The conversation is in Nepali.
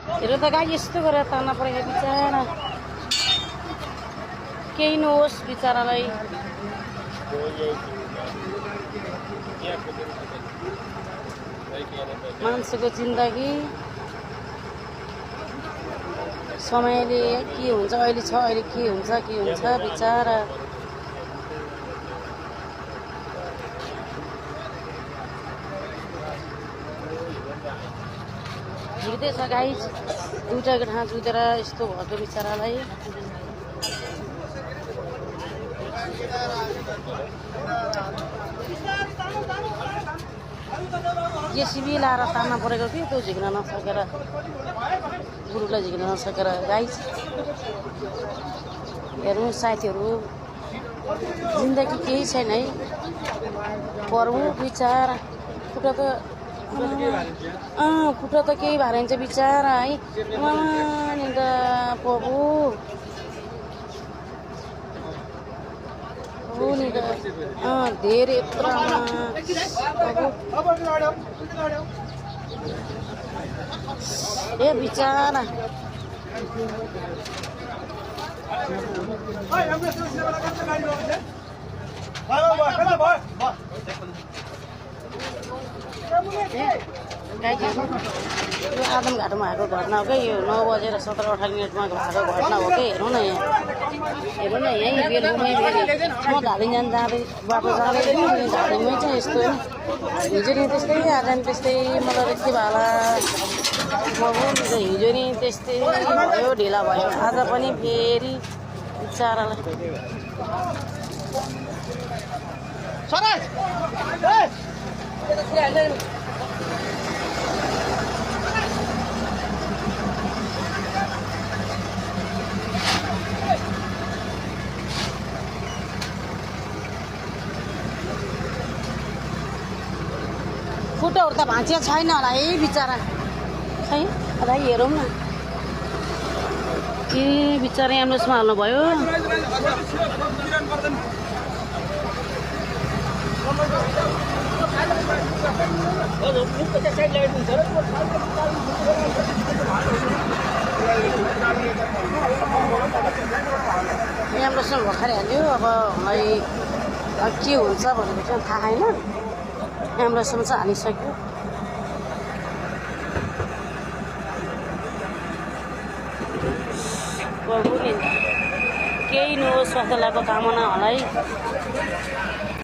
हेर त गाई यस्तो गरेर तान्न परेको बिचरा केही नहोस् बिचरालाई मान्छेको जिन्दगी समयले के हुन्छ अहिले छ अहिले के हुन्छ बिचरा हिँड्दैछ गाई दुईटा ठाउँ जुधेर यस्तो भएको बिचरालाई जेसिबी लाएर तान्न परेको कि त्यो झिक्न नसकेर गुरुलाई झिक्न नसकेर गाई हेर्नु साथीहरू जिन्दगी केही छैन है पर्वु बिचरा खुट्टा त केही भएर हुन्छ बिचरा है नि त प्रभु नि त धेरै यत्रो ए बिचरा यो आदमघाटमा भएको घटना हो क्या यो 9 बजेर 17-18 मिनटमा भएको घटना हो कि हेर्नु न यहाँ यहीँ बेलुमै म धादिङ जाँदै बाटो जाँदै पनि धादिङमै चाहिँ यस्तो हिजो नि त्यस्तै आज नि त्यस्तै मलाई के भाला हिजो नि त्यस्तै भयो ढिला भयो आज पनि फेरि बिचरालाई फुटोहरू त भाँचिया छैन होला है बिचरा खै अझ हेरौँ न के बिचरा एम्बुलेन्समा हाल्नुभयो एम्बुलेन्समा भर्खरै हाल्यो अब मलाई के हुन्छ भनेको चाहिँ थाहा छैन एम्बुलेन्समा चाहिँ हालिसक्यो केही नहोस् स्वास्थ्य लाभको कामना होला है